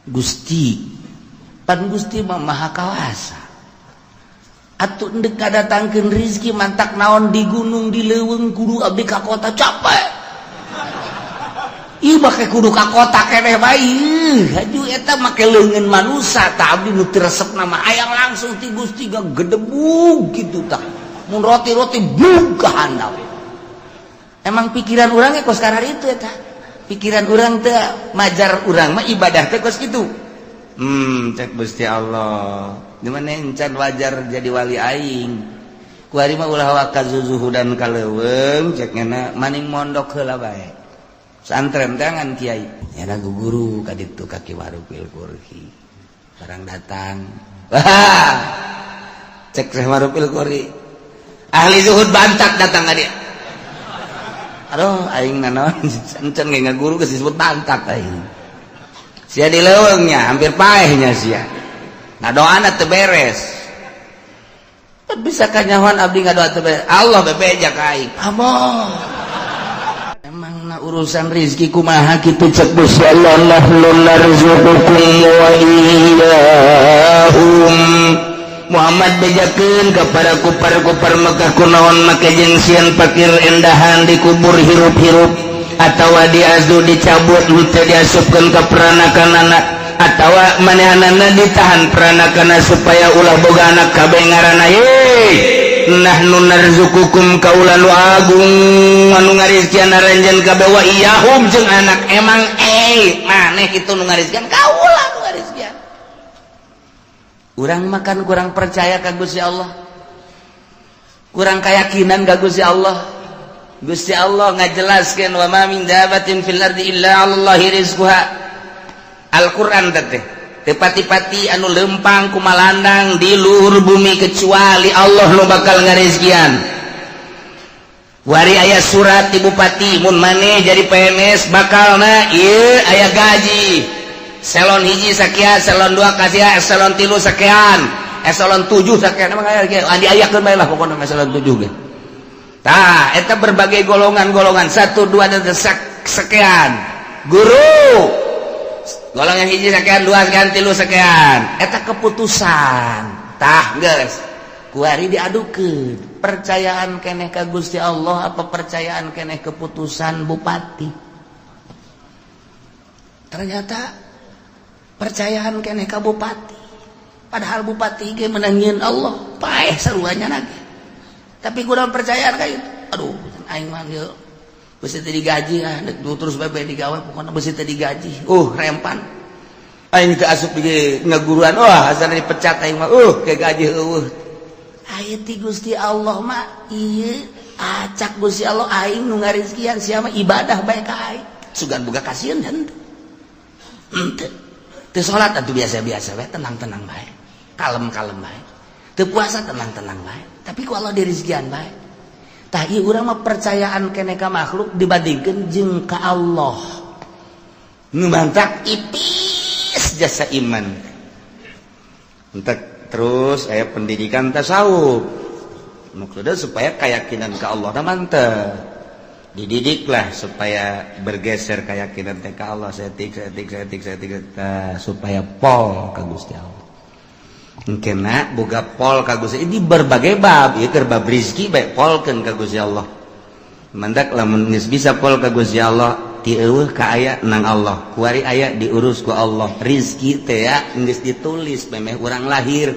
Gusti, pan Gusti mah Maha Kawasa atuh, ndek ngadatangkeun rizki, mantak naon di gunung, di leuweung kudu abdi ka kota, capek. Ih, make kudu ka kota keneh bae haju eta make leungeun manusa. Tah, abdi nu teu resep nama hayang langsung ti Gusti, gedebug kitu. Tah, mun roti-roti bug ka handap. Emang pikiran urangnya kos karar itu. Eta pikiran urang teh, majar urang mah ibadah teh kos kitu. Cek Gusti Allah, di mana encan wajar jadi wali aing. Kuari mah ulah waka zuzuhudan ka leuweung, cek ngena maning mondok heula bae, santren tangan kiai ya guru ka ditu ka Ki Marufil Qurhi. Barang datang, wah, cek Syekh Marufil Qurhi, ahli zuhud bantak datang ka dia. Aduh, aing nanaon encan ge ngaguru geus disebut bantak aing. Sia di leuweungnya hampir paehnya sia. Nah, doana teu beres. Bisa kanyahoan abdi ngadoa teu beres. Allah bebeja ka aing. Amoh. Emang na urusan rizki kumaha kitu? Cek Gusti Allah, nahnu narzuqukum wa iyyahum. Muhammad, bejakeun kepada kupar-kupar Mekah, kunaon make jeung sieun pakir endahan dikubur hirup-hirup atawa diazu dicabut henteu diasupkeun ka peranakan anak atawa manehanana ditahan peranakan supaya ulah boga anak kabeh ngaranna ye. Nahnu narzuqukum, kaula nu agung anu ngarizkian aranjeun kabeh, wa iyyahum jeung anak. Emang maneh kitu nu ngarizkian? Kaula nu ngarizkian. Urang makan kurang percaya ka Gusti Allah, kurang keyakinan ka Gusti Allah. Gusti Allah ngajelaskeun, wa ma min dabatin fil ardi illa 'alallahi rizquha. Al-Qur'an teh, teu pati-pati anu lempang kumalandang di luhur bumi kecuali Allah nu bakal ngarizkian. Wari aya surat di bupati, mun maneh jadi PNS bakalna ieu aya gaji eselon 1 sakian, eselon 2 kasihan, eselon 3 sekian, eselon 7 sakian. Emang aya diayakeun bae lah pokokna eselon 7 ge. Tah, eta berbagai golongan-golongan, 1 2 dan sekian. Guru golongan 1 sekian, 2 sekian, 3 sekian. Eta keputusan. Tah, geus kuari diadukeun, percayaan keneh ka Gusti Allah apa percayaan keneh keputusan bupati? Ternyata percayaan keneh ka bupati, padahal bupati ge menangin Allah, paeh saruanya lagi, tapi kurang percayaan kayak itu. Aduh, aing mah ieu besi teu digaji, ah terus bae digawe, pokoknya besi teu digaji, rempan aing teu asup di ngaguruan. Wah, asana dipecat aing mah, ke gaji eueuh. Aya ti Gusti Allah mah ieu, acak Gusti Allah, aing nu ngarizkian, sia mah ibadah bae ka aing, sugan boga kasieun henteu. Henteu. Teu salat atuh biasa-biasa bae, tenang-tenang bae, kalem-kalem bae. Teu puasa, tenang-tenang bae, tapi ku Allah dirizkian bae. Tah, ieu urang mah percayaan keneh ka makhluk dibandingkeun jeung ka Allah nu mantak ipis jasa iman. Entek terus aya pendidikan tasawuf, maksudnya supaya keyakinan ke Allah na mantep, dididiklah supaya bergeser keyakinan teh ka Allah setik setik setik setik, supaya pol ka Gusti Allah. Kena boga pol ka Gusti ini berbagai bab ieu, keur bab rizki bae polkeun ka Gusti Allah. Mandak lamun geus bisa pol ka Gusti Allah, ti eueuh ka aya nang Allah, kuari aya diurus ku Allah. Rizki teh ya geus ditulis memeh urang lahir,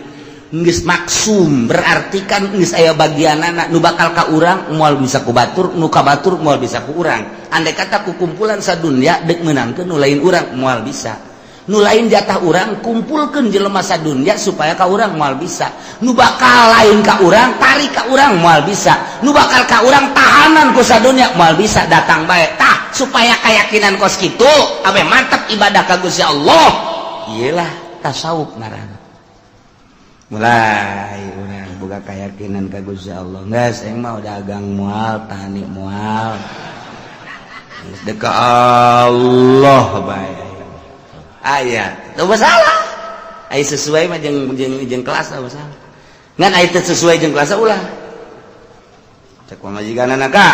geus maksum, berarti kan geus aya bagianana. Nu bakal ka urang moal bisa ku batur, nu ka batur moal bisa ku urang. Andai kata ku kumpulan sadunya dek meunangkeun nu lain urang, moal bisa. Nu lain jatah urang, kumpulkeun jelema sadunya supaya ka urang, moal bisa. Nu bakal lain ka urang, tarik ka urang, moal bisa. Nu bakal ka urang, tahanan ku sadunya, moal bisa, datang bae. Tah, supaya keyakinan kos kitu abe mantap ibadah ka Gusti Allah, iyalah tasawuf ngaranna. Mulai urang boga keyakinan ka Gusti Allah, geus aing mah dagang moal, tani moal, geus dek ka Allah bae. Aya teu masalah, aya sesuai mah jeung jeung jeung kelas teu masalah, ngan aya teu sesuai jeung kelas ulah. Cek pamajikanana, ka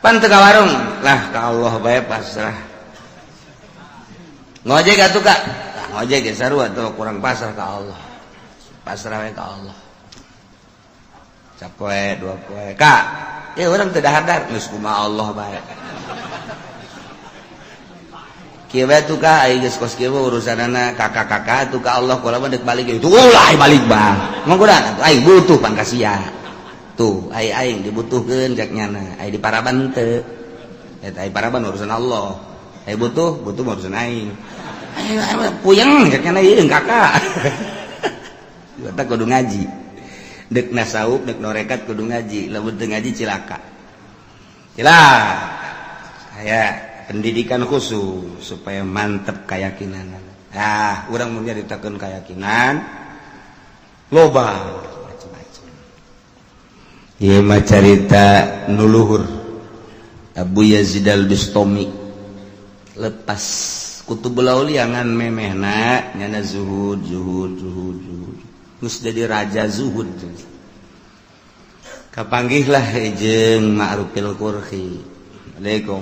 pan teu ka warung lah, ka Allah bae pasrah. Ngojek atuh Kak. Nah, ngojek ge sarua tuh kurang pasrah ka Allah. Pasrah we ka Allah. Sapoe dua poe. Kak, ya urang teu dahar geus kumaha Allah bae. Kieu bae tuh Kak, ai geus kos kieu urusanana kakak-kakak tuh ka Allah kula mah deuk balik itu ulah balik bang. Mong kuda atuh aing butuh pangkasia. Tuh, ai aing dibutuhkeun cek nyana, ai di paraban teu. Eta ai paraban urusan Allah. Ai butuh, butuh urusan aing. Puyeng cek nyana ieu kakak. Eta kudu ngaji. Dek nasawuf, dek norekat kudu ngaji, lamun teu ngaji cilaka. Cilaka. Aya pendidikan khusus supaya mantep keyakinan. Nah, urang mun nyaritakeun keyakinan loba macam-macam. Ieu mah carita nu luhur. Abu Yazid Al-Bustami lepas Kutubul Aulia ngan memehna nyana zuhud zuhud zuhud zuhud. Geus jadi raja zuhud. Kapanggihlah jeung Ma'rufil Qurhi. Assalamualaikum.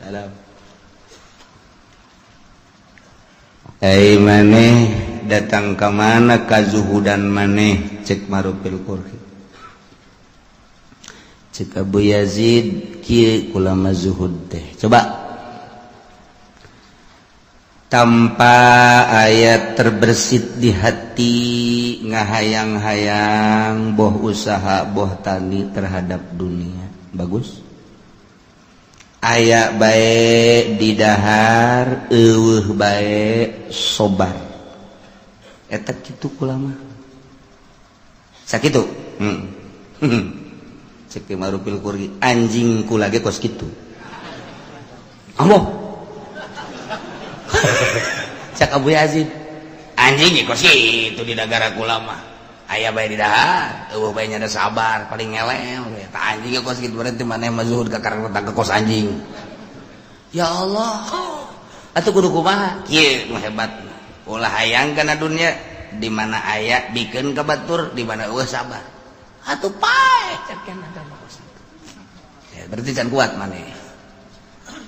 Salam. Ai maneh datang ka mana kazuhudan maneh cek Ma'rufil Qurhi. Cek Abu Yazid kieu ulama zuhud teh. Coba tanpa ayat terbersit di hati ngahayang-hayang boh usaha boh tani terhadap dunia. Bagus. Aya bae didahar eueuh bae sobar. Eta kitu kulama. Sakitu. Cek Ma'rufil Qurhi anjing kula ge kos kitu. Ambo. Cak Abu Yazid anjing kos kitu di negara kula mah. Aya bae di dahar, eueuh bae nya sabar, paling ngelel. Eta anjing kos kitu berarti maneh mah zuhud ka karena ka kos anjing. Ya Allah. Atuh kudu kumaha? Kieu nu hebat. Ulah hayang kana dunya di mana aya bikeun ka batur, di mana eueuh sabar. Atuh pae cek kana kos kitu. Ya, berarti can kuat maneh.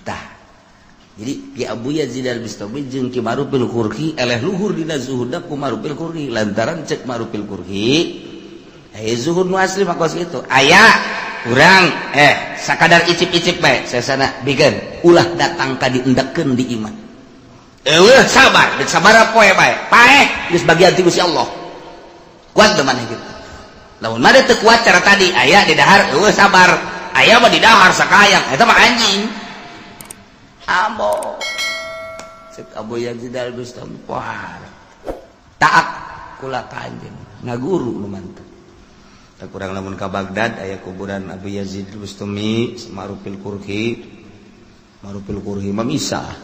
Tah. Jadi Ki Abu Yazid Al-Bustami jeung Ki Ma'rufil Qurhi eleh luhur dina zuhudna ku Ma'rufil Qurhi lantaran cek Ma'rufil Qurhi zuhud nu asli mah kos kitu. Aya urang sakadar icip-icip bae sesana bikeun ulah datang ka diendekkeun di imah. Eueuh sabar, deuk sabaraha poe bae. Paeh geus bagian ti Gusti Allah. Kuat teu maneh kitu. Lamun mah teu kuat cara tadi aya di dahar eueuh sabar. Aya mah di dahar sakayang eta mah anjing. Ambo cek Abu Yazid Al-Bustami wah taat kula ka anjeun ngaguru nu mantep. Tak kurang lamun ka Baghdad aya kuburan Abu Yazid Al-Bustami Ma'rufil Qurhi. Ma'rufil Qurhi mah misah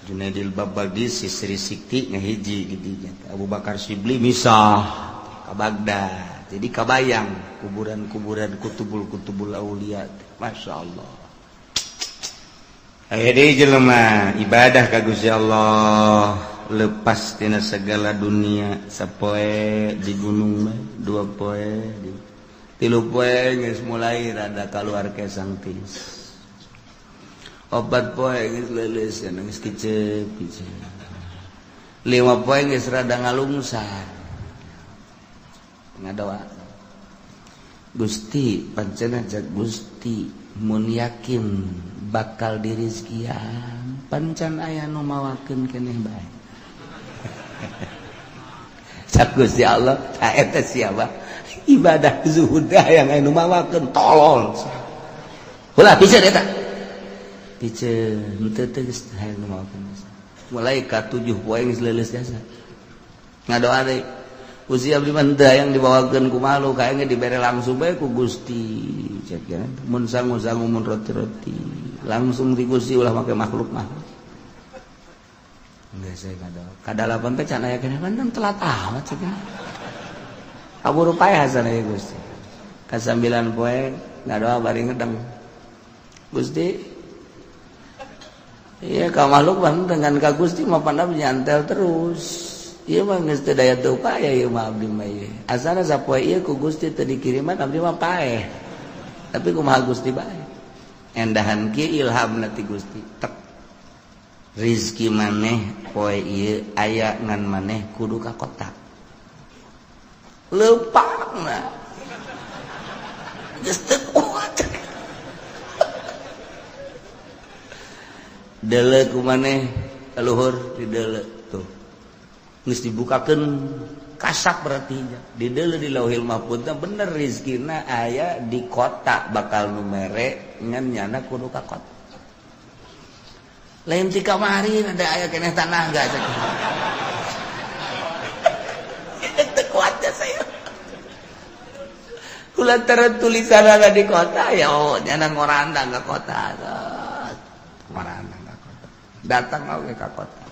Junaidil Babadi Sisri Sikti ngahiji di dinya. Abu Bakar Sibli misah ka Baghdad. Jadi kabayang kuburan-kuburan kutubul-kutubul aulia. Masya Allah. Aya deui jelema ibadah ka Gusti Allah lepas tina segala dunia sapoe di gunung bae dua poe di tilu poe geus mulai rada kaluar kesang tis opat poe geus leuleus geus kicep kicep lima poe geus rada ngalungsar ngadoa Gusti pancena jak Gusti mun yakin bakal dirizkian pancan aya nu mawakeun keneh bae. Cak Gusti Allah ta eta siapa ibadah zuhud yang aya nu mawakeun tolol. Ulah piceun eta. Piceun teu teu geus hayang nu mawakeun. Mulai ka 7 poe geus leuleus jasa. Ngadoa deui. Gusti abdi mah teu hayang dibawakeun ku malu kae dibere langsung bae ku Gusti. Cek ya mun sangu-sangu mun roti-roti langsung di Gusti ulah make makhluk mah. Geus saya kada. Kadalapan teh can aya keneh pan telat amat cek. Kaburu paeh hasan aya Gusti. Ka 9 poe ngadoa bari ngedeng. Gusti iya ka makhluk mah dengan ka Gusti mah pandam nyantel terus. Ieu mah geus teu daya teu upaya ieu mah abdi mah ieu. Asana sapoe ieu ku Gusti teu dikiriman abdi mah paeh. Tapi kumaha Gusti bae. Endahan kieu ilhamna ti Gusti. Tek. Rizki maneh poe ieu aya ngan maneh kudu ka kota. Leumpangna geus teu kuat. Deuleu ku maneh kaluhur di deuleu tuh. Geus dibukakeun kasap berarti di deuleu di Lauhil Mahfuz bener rizkina aya di kota bakal nu mere ngan nyana kudu ka kota. Lain ti kamari ada aya keneh tanah enggak cek. Teu kuat ya saya. Kulantaran tulisan ada di kota ya oh nyana ngorandang ke kota. Ngorandang ke kota. Datang oge ka kota.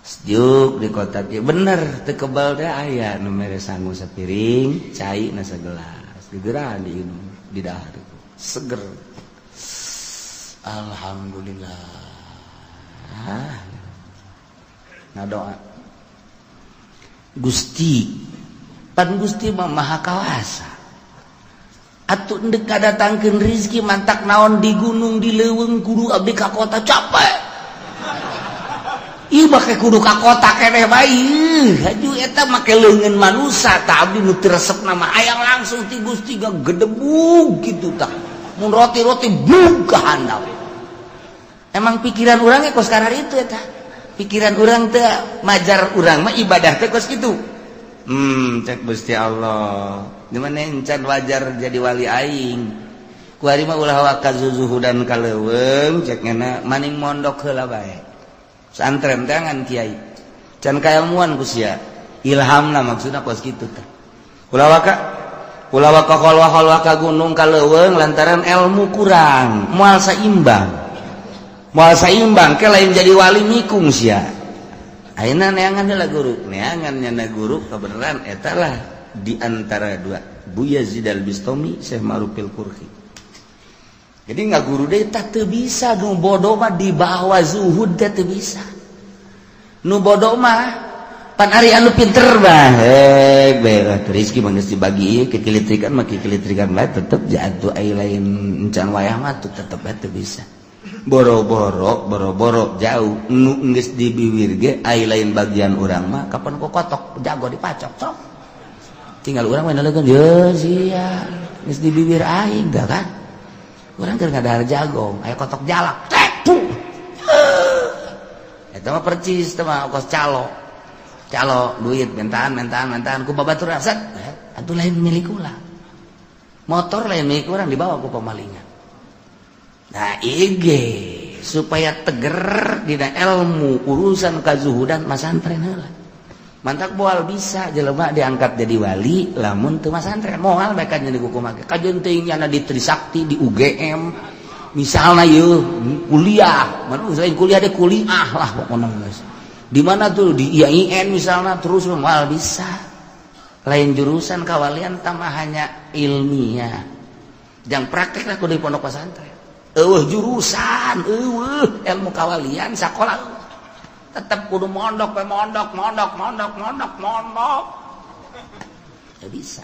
Sejuk di kota kieu bener teu kebal teh aya nu mere sangu sapiring, cai na sagelas. Digeuraan diinum, didahar. Seger. Alhamdulillah. Ngadoa. Gusti, pan Gusti mah maha kawasa. Atuh endek kadatangkeun rizki mantak naon di gunung di leuweung kudu abdi ka kota capek. Ieu make kudu ka kota keneh bae. Haju eta make leungeun manusa tah abdi nu teu resepna mah hayang langsung ti Gusti gagedebug kitu tah. Mun roti-roti bug ka handap. Emang pikiran urangnya kos karar itu eta. Pikiran urang teh majar urang mah ibadah teh kos kitu. Cek Gusti Allah. Di mana encan wajar jadi wali aing. Kuari mah ulah waka zuzuhudan ka leuweung cek ngena maning mondok heula bae. Santren teh ngan kiai. Can kailmuan ku sia. Ilhamna maksudna kos kitu teh. Ulah waka kholwah-kholwah ka gunung ka leuweung lantaran ilmu kurang, moal saimbang. Moal saimbang ke lain jadi wali mikung sia. Ayeuna neangan heula guru, neangan nyana guru kebenaran eta lah di antara dua, Bu Yazid Al-Bistami, Syekh Ma'rufil Qurhi. Jadi nggak guru deh tah teu bisa nu bodoh mah dibawa zuhud teh teu bisa. Nu bodoh mah pan ari anu pinter mah heh bae rezeki mah geus dibagi kekilitrikan mah kekilitrikan bae tetep jatuh ai lain encan wayah mah tuh tetep bae teu bisa. Boro-boro boro-boro jauh nu geus dibiwir ge ai lain bagian urang mah kapan ku kotok jago dipacok cok. Tinggal urang mah nalegan ye sia geus dibiwir aing da kan. Urang keur ngadahar jagong aya kotok jalak tek puh. Eta mah percis teh mah kos calo. Calo duit mentaan ku babatur set atuh lain milik ulah. Motor lain milik urang dibawa ku pemalingan. Nah ige supaya teger dina ilmu urusan kazuhudan masantren heula. Mantak moal bisa jelema diangkat jadi wali lamun teu masantren moal bae kan jadi kumaha. Kajeun teuing nyana di Trisakti di UGM misalna yeuh kuliah, mun lain kuliah deh kuliah lah pokona geus. Di mana tuh di IAIN misalna terus moal bisa. Lain jurusan kawalian tambah hanya ilmiah. Jang praktek lah kudu di pondok pesantren. Eueuh jurusan, eueuh ilmu kawalian sakola tetep kudu mondok we mondok mondok mondok mondok mondok. Teu bisa.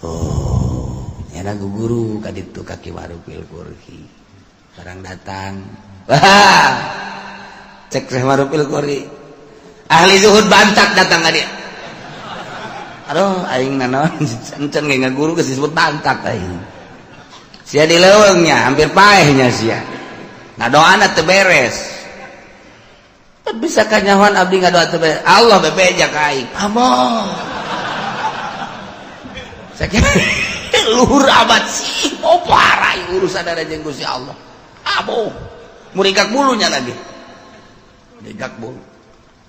Oh, nyana guru ka ditu ka Ki Ma'rufil Qurhi. Barang datang. Wah. Cek Syekh Ma'rufil Qurhi. Ahli zuhud bantak datang ka dia. Aduh, aing nanaon encan ge ngaguru geus disebut bantak aing. Sia di leuweungnya hampir paehnya sia. Ngadoana teu beres. Bisa kanyahoan abdi ngadoa teu beres. Allah bebeja ka aing. Amoh. Sakieu luhur amat sih, oh parah urusan ada jeung Gusti Allah. Amoh. Muringkak bulunya lagi. Muringkak bulu.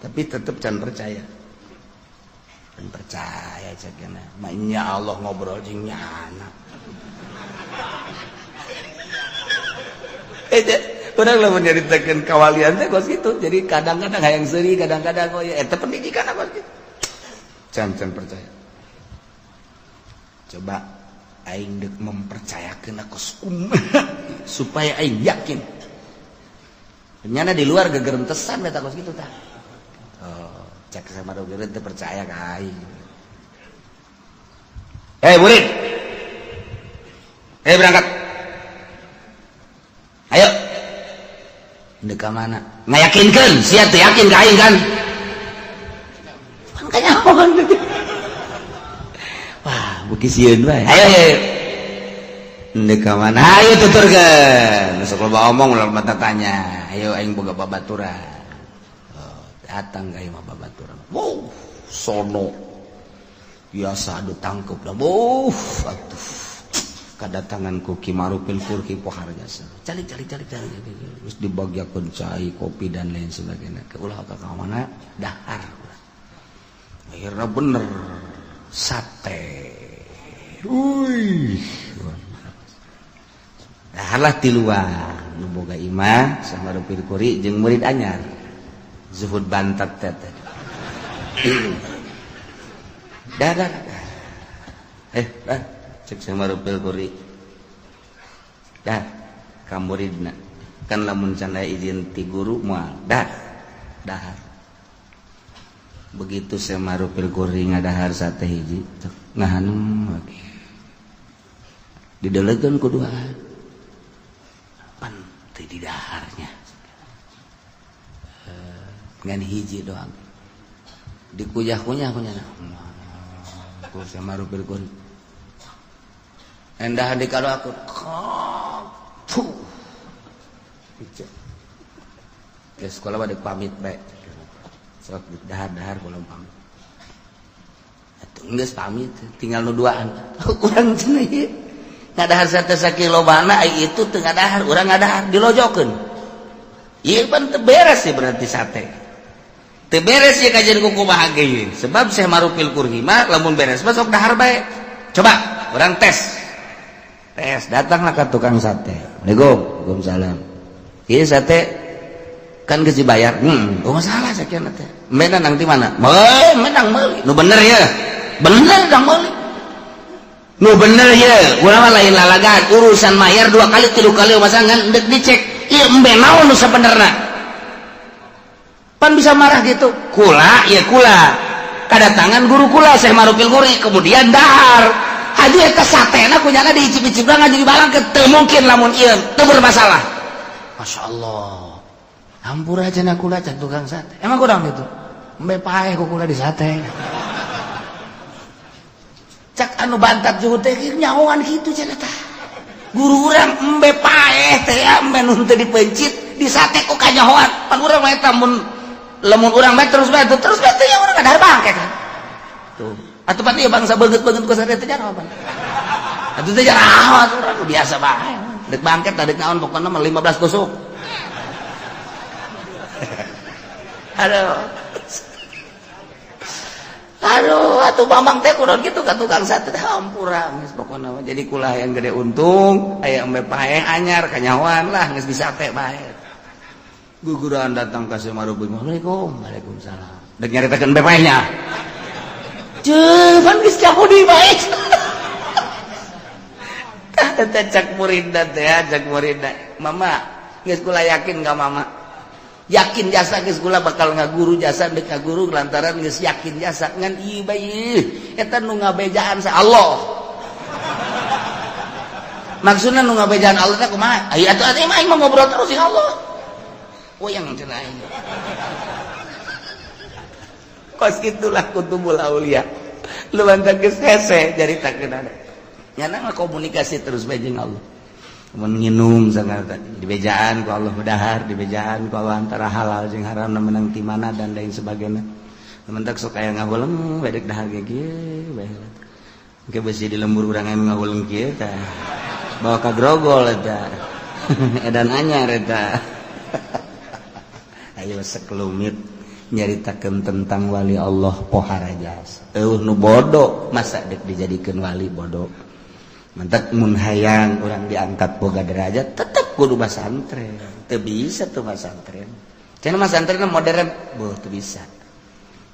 Tapi tetep can percaya. Can percaya cekna. Mah Allah ngobrol jeung nyana. Urang lamun nyaritakeun kawalian teh kos kitu. Jadi kadang-kadang hayang seuri, kadang-kadang oh ya eta pendidikan apa kitu. Can percaya. Coba aing deuk mempercayakeun kos kumaha supaya aing yakin. Nyana di luar gegerentesan eta kos kitu tah. Oh, cek sama dogeureun teu percaya ka aing. Hei murid. Hei berangkat. Ayo. Ndek ka mana? Ngayakinkeun, sia teu yakin ka aing kan? Pan kanyahoan. Wah, beuki sieun bae. Ayo ayo. Ndek ka mana? Ayo tuturkeun. Sok loba omong ulah mata tanya. Ayo aing boga babaturan. Oh, datang ka imah babaturan. Wow, sono. Biasa adu tangkep dah. Wow, atuh. Kedatangan ku Ki Marupil Kurki pohar jasa. Calik calik calik calik. Terus dibagiakeun cai, kopi dan lain sebagainya. Ke ulah ka mana? Dahar. Akhirnya bener sate. Wih. Daharlah tiluan nu boga imah sama Rupil Kuri jeung murid anyar. Zuhud bantat teh. Dah dah. Dah cek sama Rupil Kuri. Dah ka muridna. Kan lamun can aya izin ti guru moal. Dah. Dahar. Begitu sama Rupil Kuri ngadahar sate hiji, ngahanum lagi. Didelegeun ku duaan. Pan teu didaharnya. Ngan hiji doang. Dikuyah-kunyah kunyah. Ku sama Rupil Kuri. Endah di kalau aku. Puh. Ya sekolah pada pamit bae. Sok dahar-dahar kalau pamit. Atuh geus pamit, tinggal nu duaan. Urang cenah ieu. Ngadahar sate sakilobana ai itu teu ngadahar, urang ngadahar dilojokeun. Ieu pan teu beres sih berarti sate. Teu beres ya kajian ku kumaha ge ieu. Sebab Syekh Marupil Kurhi mah lamun beres mah sok dahar bae. Coba urang tes. Tes, datanglah ke tukang sate. Assalamualaikum. Waalaikumsalam. Ieu sate kan geus dibayar. Oh masalah sakieu teh. Menang nang di mana? Menang meuli. Nu bener ya. Bener dang meuli. Nu bener ya. Urang mah lain lalagan, urusan mayar 2 kali 3 kali masa ngan deuk dicek. Ieu embe naon nu sabenerna? Pan bisa marah gitu. Kula ya kula. Kadatangan guru kula Syekh Marupil Kuri kemudian dahar. Haju eta satena kunyana diicip-icip ngaju dibalang ke teu mungkin lamun ieu teu bermasalah. Masya Allah. Hampura cenah kula can tukang sate. Emang kurang gitu. Embe paeh ku kula di sate. Cak anu bantat juhud teh nyahoan kitu cenah tah. Guru urang embe paeh teh embe nu teu dipencit di sate ku kanyahoan. Pan urang mah eta mun lamun urang mah terus bae terus bae teh ya urang ngadahar bangke kan. Tuh. Atuh pan ieu bangsa beungeut-beungeut ku sate teh jaraho pan. Atuh teh jaraho urang biasa bae. Deuk bangket deuk naon pokona mah 15 tusuk. Aduh. Aduh, atuh mamang teh kudu kitu ka tukang sate teh hampura geus pokona mah. Jadi kula yang gede untung, aya embe paeh anyar kanyahoan lah geus disate bae. Guguran datang ka Syekh Marubun. Assalamualaikum. Waalaikumsalam. Deuk nyaritakeun embe paehnya. Ceuh, pan geus jago deui bae. Tah teh cak muridna teh, cak muridna. Mama, geus kula yakin ka mama. Yakin jasa geus kula bakal ngaguru jasa deuk ngaguru lantaran geus yakin jasa ngan ieu bae eta nu ngabejaan sa Allah. Maksudna nu ngabejaan Allah teh kumaha? Aya atuh atuh aing mah ngobrol terus jeung Allah. Uyang cenah aing. Kos itulah kutubul aulia. Lu bantang geus hese jaritakeun ada. Nyana mah komunikasi terus bae jeung Allah. Mun nginum sangat dibejaan ku Allah dahar, dibejaan ku Allah antara halal jeung haram menang ti mana dan lain sebagainya. Mentak sok aya ngahuleng bedek dahar ge kieu bae. Engke besi di lembur urang anu ngahuleng kieu tah. Bawa ka grogol eta. Edan anyar eta. Ayo sekelumit nyaritakeun tentang wali Allah pohara jasa. Eueuh nu bodoh masa deuk dijadikeun wali bodoh. Mantak mun hayang urang diangkat boga derajat tetep kudu masantren. Teu bisa tuh masantren. Cenah masantren modern, beuh teu bisa.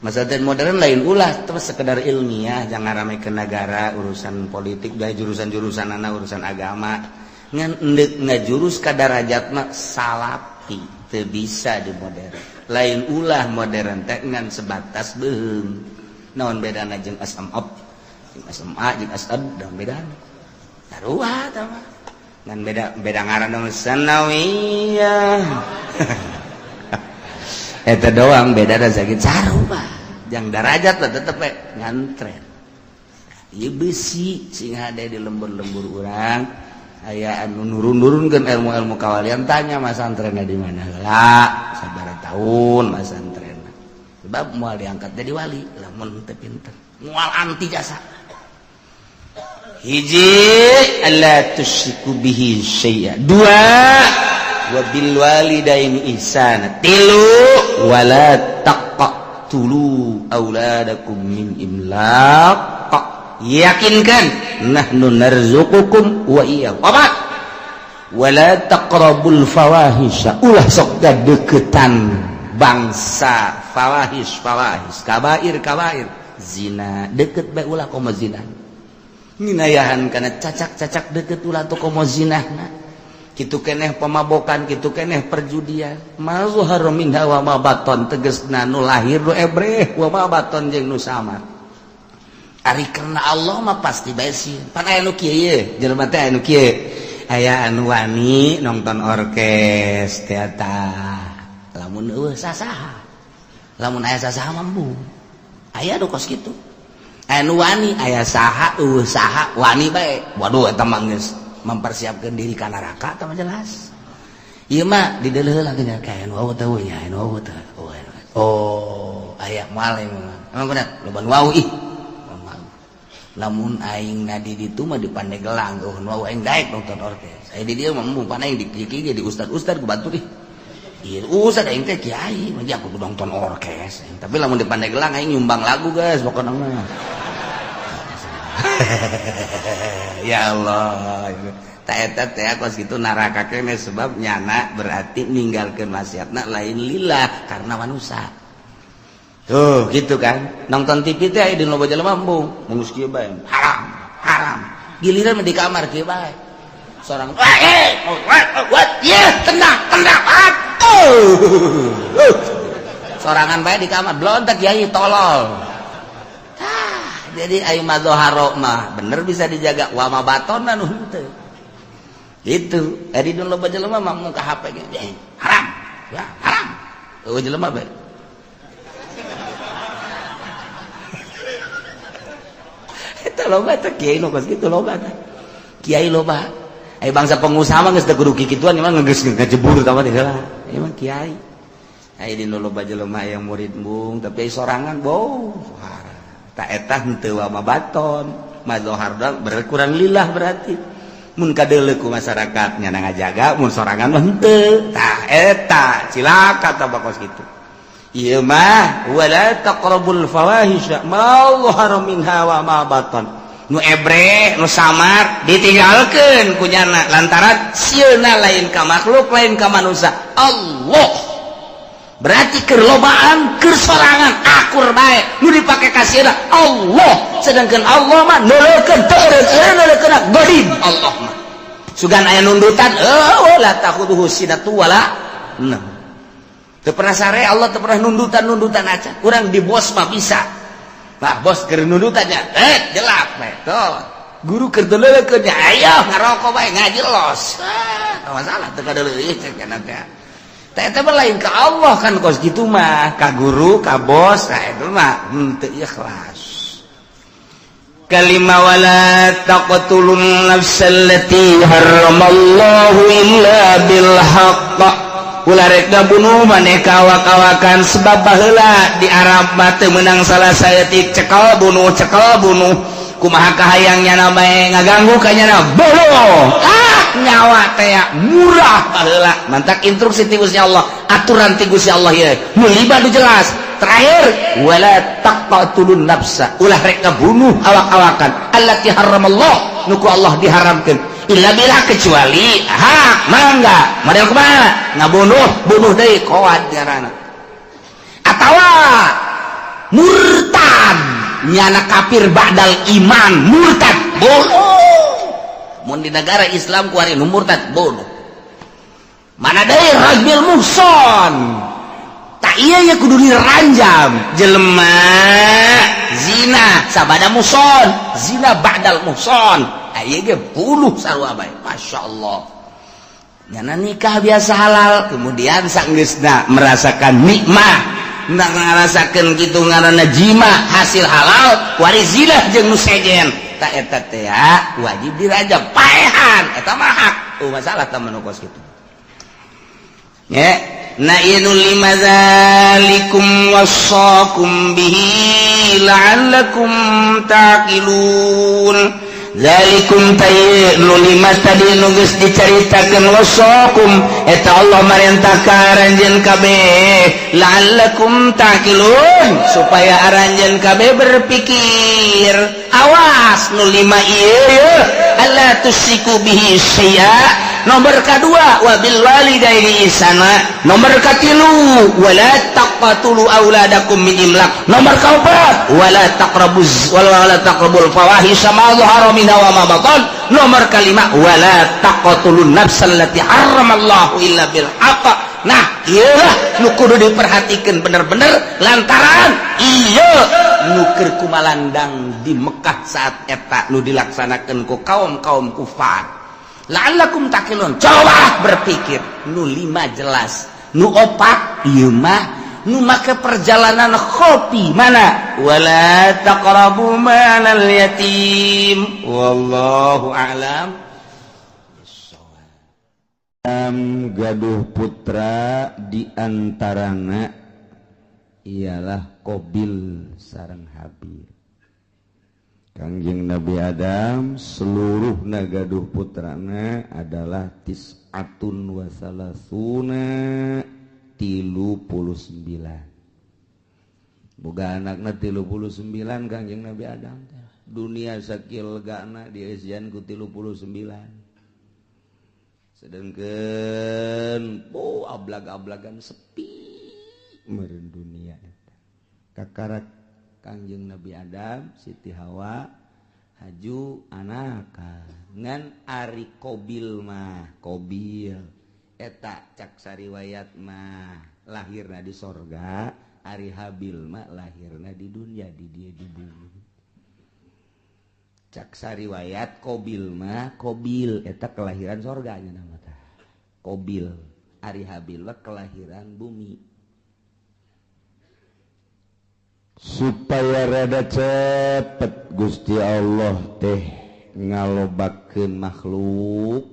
Masantren modern lain ulah terus sekedar ilmiah, jangan rame ke negara, urusan politik, gaya jurusan-jurusan anak urusan agama. Ngan endek ngajurus ka darajatna salapi, teu bisa di modern. Lain ulah modern teh ngan sebatas beuheung. Naon bedana jeung SMA, jeung SMA jeung SAD naon bedana? Sarua tah mah. Ngan beda beda ngaran dong sanawiyah. Eta doang beda da sakit sarua jang darajat lah tetep we ngantren. Ieu besi sing hade di lembur-lembur urang aya anu nurun-nurunkeun ilmu-ilmu kawalian, tanya masantrenna di mana heula, sabaraha tahun masantrenna, sebab moal diangkat jadi wali lamun teu pinter, moal anti jasa. Hiji, alla tusyriku bihi syai'a. Dua, wa bil walidaini ihsana. Tilu, wala taqtulu auladakum min imlaq, yakinkan nahnu narzuqukum wa iyyahum. Opat, wala taqrabul fawahisha, ulah sok deketan bangsa fawahis fawahis, kabair kabair, zina deket bae ulah, komo zina nginayahan kana cacak-cacak deket ulah tuh, komo zinahna kitu keneh, pemabokan kitu keneh, perjudian, ma zahara minha wa ma baton, tegesna nu lahir nu ebreh, wa ma baton jeung nu samar. Ari karena Allah mah pasti bae sieun. Pan aya nu kieu ye, jelema teh aya nu kieu, aya anu wani nonton orkes teater lamun eueuh sasaha, lamun aya sasaha mah embung. Aya nu kos kitu, aya nu wani aya saha, eueuh saha wani bae. Waduh, eta mah geus mempersiapkan diri ka neraka tah mah jelas. Ieu mah dideuleuh heula nya, kayak nu wau teh nya, nu wau teh. Oh, aya moal emang bener loba nu wau ih. Lamun aing na di ditu mah di Pandeglang, oh nu aing daek nonton orkes. Aya di dieu mah embung, pan aing di kieu di ustad-ustad ku batur ih. Iya, ustad aing teh kiai, mah aku kudu nonton orkes. Tapi lamun di Pandeglang aing nyumbang lagu guys pokokna mah. Ya Allah. Tak eta teh kos kitu neraka kene, sebab nyana berarti ninggalkeun maksiatna lain lillah, karena manusia. Tuh gitu kan, nonton TV teh aya di loba jelema embung mun geus kieu bae haram haram, giliran di kamar kieu bae seorang eh what ya, tenang tenang, atuh sorangan bae di kamar blontak kiai tolol. Tah, jadi ayo madzoharo mah bener bisa dijaga, wa ma batonna nu henteu itu. Jadi dun loba jelema mah muka HP ge haram ya haram, eueuh jelema bae. Eta loba teh kiai nu kos kitu, loba teh kiai loba. Ai bangsa pengusaha mah geus teu kudu kikituan, emang geus ngajebur tah mah heula emang kiai. Ai di loba jelema yang murid embung, tapi sorangan bau tak eta henteu wa ma baton mazohar berkurang lillah, berarti mun kadeuleu ku masyarakat nya ngajaga, mun sorangan mah henteu. Tah eta cilaka tah kos kitu. Ieu mah wala taqrabul fawahisha ma zahara minha wa ma batan, nu ebre nu samar ditinggalkeun ku nyana lantaran sieuna lain ka makhluk, lain ka manusia, Allah. Berarti keur lobaan keur sorangan akur bae, nu dipake ka sieuna Allah, sedangkan Allah mah neuleukeun teu eureun godib. Allah mah sugan aya nundutan, eueuh, la takhuduhu sinatu wala naum. Teu pernah sare Allah, teu pernah nundutan-nundutan acan. Urang di bos mah bisa. Bah, bos keur nundutannya, eh jelap bae. Tuh. Guru keur teu nya, ayo ngarokok bae ngaji los. Ah, masalah teu kadeuleuh cek cenah teh. Teh eta mah lain ka Allah kan kos kitu mah, ka guru, ka bos, nah itu mah henteu ikhlas. Kalima, wala taqtulun nafsal lati harramallahu illa bil haqq, ulah rek ngabunuh maneh ka awak-awakan, sebab baheula di Arab mah teu meunang salah saeutik, cekel bunuh, cekel bunuh. Kumaha kahayang nyana bae, ngaganggu ka nyana bunuh. Ah, nyawa teh murah baheula. Mantak instruksi ti Gusti Allah, aturan ti Gusti Allah ieu nu lima nu jelas. Terakhir, wala taqtulun nafsa, ulah rek ngabunuh awak-awakan, allati harramallah, nu ku Allah diharamkeun, illa bila, kecuali hak. Mangga model kumaha ngabunuh, bunuh deui koad ngaranna, atawa murtad, nyana kafir ba'dal iman, murtad bunuh. Mun di negara Islam kuari nu murtad bunuh. Mana deui, rajmil muhson. Tak iya ya, kudu diranjam jelema zina sabada muhson, zina ba'dal muhson, aya ge bunuh sarua bae. Masya Allah. Nyana nikah biasa halal, kemudian sanggeusna merasakan nikmat, ngarasakeun kitu ngaranna jima hasil halal, warizilah jeung nu sejen. Ta eta teh wajib dirajam paehan, eta mah hak. Oh masalah tah nu kos kitu. Ya, na ieu lima zalikum wasaqum bihi la'allakum taqilun. Zalikum tay nu lima tadi nu geus dicaritakeun wasaqum eta Allah marentah ka aranjeun kabeh la'allakum taqilun supaya aranjeun kabeh berpikir. Awas nu lima ieu, alla tusyriku bihi syai'a, nomor kedua wabil walidaini ihsana, nomor katilu wala taqtulu auladakum min imlaq, nomor keempat wala taqrabuz wala taqrabul fawahisha ma dhahara minha wa ma batan, nomor kelima wala taqtulun nafsal lati harramallahu illa bil haqq. Nah, ieu nu kudu diperhatikan bener-bener lantaran ieu nu keur kumalandang di Mekah saat eta nu dilaksanakeun ku kaum-kaum kufar. La'allakum taqilun, coba berpikir. Nu lima jelas, nu opat ieu mah nu make perjalanan kopi mana wala taqrabu malal yatim. Wallahu a'lam. Gaduh putra diantarana ialah Qobil sareng Habil. Kangjeng Nabi Adam seluruh gaduh putrana adalah tis'atun wasalasuna 39. Boga anakna 39 Kangjeng Nabi Adam teh. Dunia sakil gana dieusian ku 39. Sedangkan oh ablag-ablagan sepi meureun dunia eta. Kakarak Kangjeng Nabi Adam Siti Hawa haju anak ngan ari Qobil mah, Qobil eta cak sariwayat mah lahirna di sorga, ari Habil mah lahirna di dunia, di dia di bumi. Cak sariwayat Qobil mah, Qobil eta kelahiran sorga nya nama tah Qobil, ari Habil mah kelahiran bumi. Supaya rada cepet Gusti Allah teh ngalobakeun makhluk,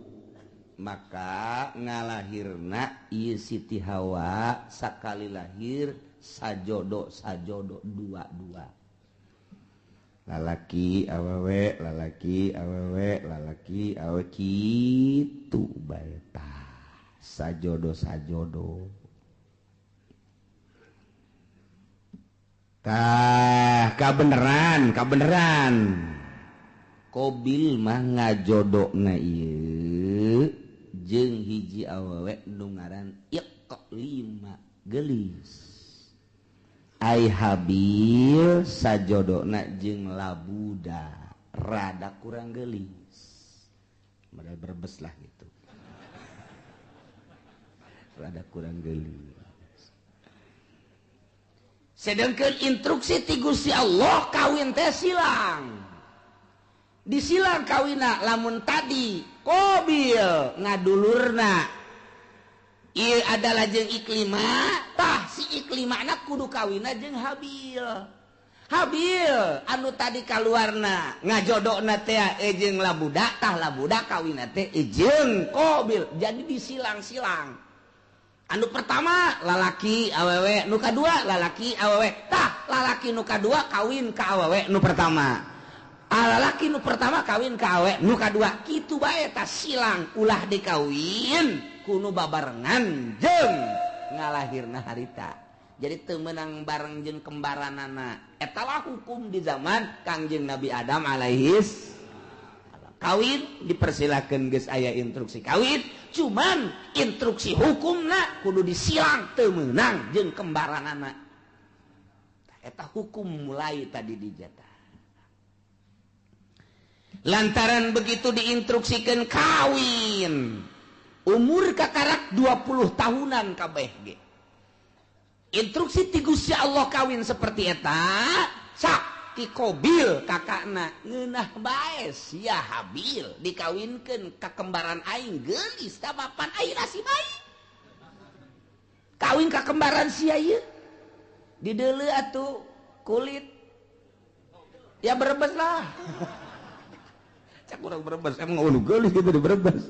maka ngalahirna ieu Siti Hawa sakali lahir sajodo sajodo dua-dua, lalaki awewe, lalaki awewe, lalaki awewe, kitu bae tah sajodo sajodo. Tah kabeneran kabeneran Qobil mah ngajodona ieu jeung hiji awewe nu ngaran Iqlima geulis, ai Habil sajodona jeung Labuda rada kurang geulis, modal berbes lah gitu, rada kurang geulis. Sedangkan instruksi ti Gusti Allah kawin teh silang, disilang kawina. Lamun tadi Qobil ngadulurna ieu adalah jeung Iklima, tah si Iklimana kudu kawina jeung Habil. Habil anu tadi kaluarna ngajodokna teh jeung Labuda, tah Labuda kawina teh jeung Qobil. Jadi disilang-silang. Anu pertama lalaki awewe, nu kadua lalaki awewe, tah lalaki nu kadua kawin ka awewe nu pertama, lalaki nu pertama kawin ka awewe nu kadua, kitu bae tah silang, ulah dikawin kuno babarengan jeung ngalahirna harita. Jadi teu meunang bareng jeung kembaranana. Eta lah hukum di zaman Kangjeng Nabi Adam alaihis. Kawin dipersilakan, geus aya instruksi kawin, cuman instruksi hukumna kudu disilang, teu meunang jeung kembaranana. Eta hukum mulai tadi dijatah. Lantaran begitu diinstruksikan kawin umur kakarak 20 tahunan kabeh ge. Instruksi ti Gusti Allah kawin seperti eta, sak Ki Kobil kakakna ngeunah bae sia Habil dikawinkeun ka kembaran aing geulis tah mapan aing nasib aing. Kawin ka kembaran sia ieu. Dideuleu atuh kulit. Ya Brebes lah. Cak urang Brebes emang ulu geulis gitu di Brebes.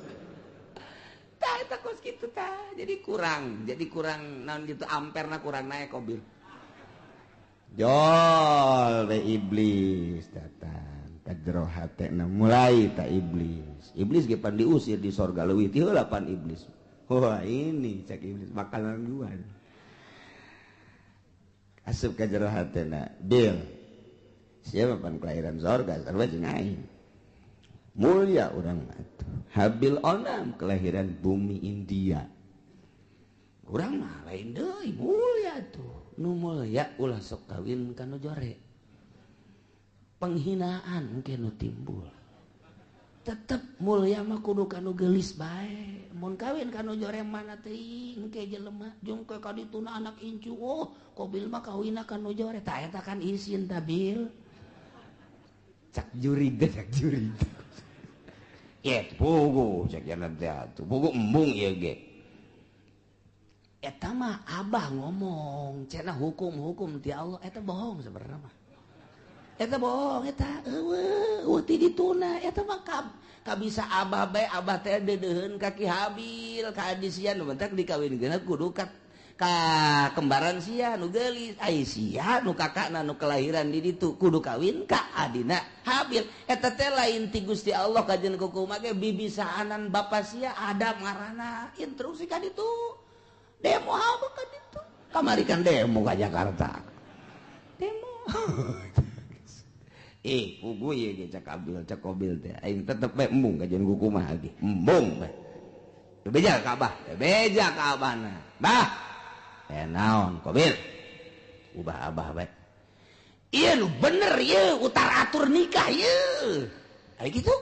Tah eta kos kitu tah. Jadi kurang naon gitu amperna kurang naik Kobil. Jol we iblis datang ka jero hatena mulai ta iblis. Iblis ge pan diusir di sorga leuwih ti heula pan iblis. Wah ini cek iblis makanan gua. Asup ka jero hatena, Bil. Siapa pan kelahiran sorga sarua jeung aing. Mulia urang mah atuh. Habil onam kelahiran bumi India. Urang mah lain deui mulia tuh. Nu mulia ulah sok kawin ka nu jore. Penghinaan engke nu timbul. Tetep mulia mah kudu ka nu geulis bae. Mun kawin ka nu jore mana teuing engke jelema jeung ke ka dituna anak incu. Oh, Kobil mah kawinna ka nu jore. Tah eta kan isin ta Bil. Cak jurig teh cak jurig. Ye pugu cak jalan teh atuh. Pugu embung ieu ge. Eta mah abah ngomong cenah hukum-hukum ti Allah eta bohong sebenarnya mah. Eta bohong eta eueuh eueuh ti dituna eta mah kabisa abah bae abah teh deudeuheun ka Ki Habil ka adi sia nu bentak dikawinkeun kudu ka kembaran sia nu geulis ai sia nu kakakna nu kelahiran di ditu kudu kawin ka adina Habil eta teh lain ti Gusti Allah kajen kukumaha ge bibisaanan bapa sia Adam ngaranna instruksi ka ditu. Demo apa kan itu? Kamari kan demo ke Jakarta. Demo. Pugu ieu ge cak Abil, cak Kobil teh. Aing tetep bae embung kajian kukumaha ge. Embung bae. Teu beja ka Abah, teu beja ka Abahna. Bah. Naon Kobil? Ubah Abah bae. Ieu nu bener ieu utar atur nikah ieu. Ari kitu?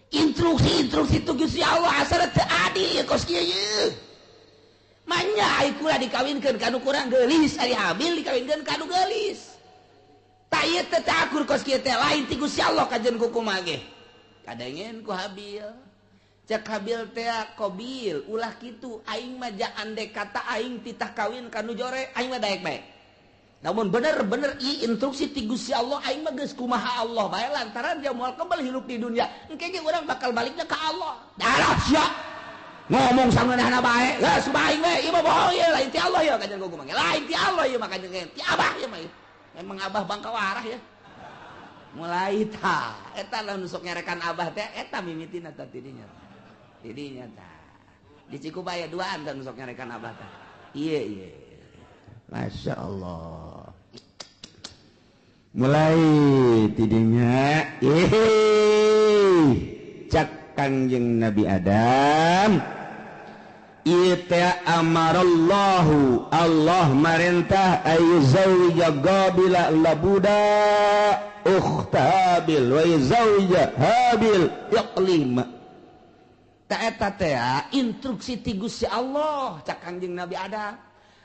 Instruksi-instruksi tu Gusti Allah asal teu adil ieu kos kieu ieu. Manya ai kula dikawinkeun ka nu kurang geulis, ari Habil dikawinkeun ka nu geulis. Tah ieu teh teu akur kos kieu teh lain ti Gusti Allah kajen kukumaha ge. Kadengen ku Habil. Cek Habil teh Kobil ulah kitu aing mah ja andek kata aing titah kawin ka nu jore aing mah daek bae. Namun bener-bener ieu instruksi ti Gusti Allah aing mah geus kumaha Allah bae lantaran dia moal kebel hirup di dunia. Engke ge urang bakal baliknya ka Allah. Darah sia. Ngomong sangeunahna bae, geus bae we, ieu mah bohong ieu lain ti Allah ieu kajen kumaha. Lain ti Allah ieu mah kajen ti Abah ieu mah. Memang Abah bangka warah ya. Mulai tah, eta lah nu sok nyarekan Abah teh eta mimitina tah tidinya. Tidinya tah. Di Cikubaya duaan tah nu sok nyarekan Abah tah. Ieu ieu. Masya Allah. Mulai tidinya cak Kangjeng Nabi Adam ita amarallahu Allah marintah ayu zawija Qabila labuda ukhta Habil wa yuzawija Habil Iqlima. Ta eta teh instruksi ti Gusti Allah cak Kangjeng Nabi Adam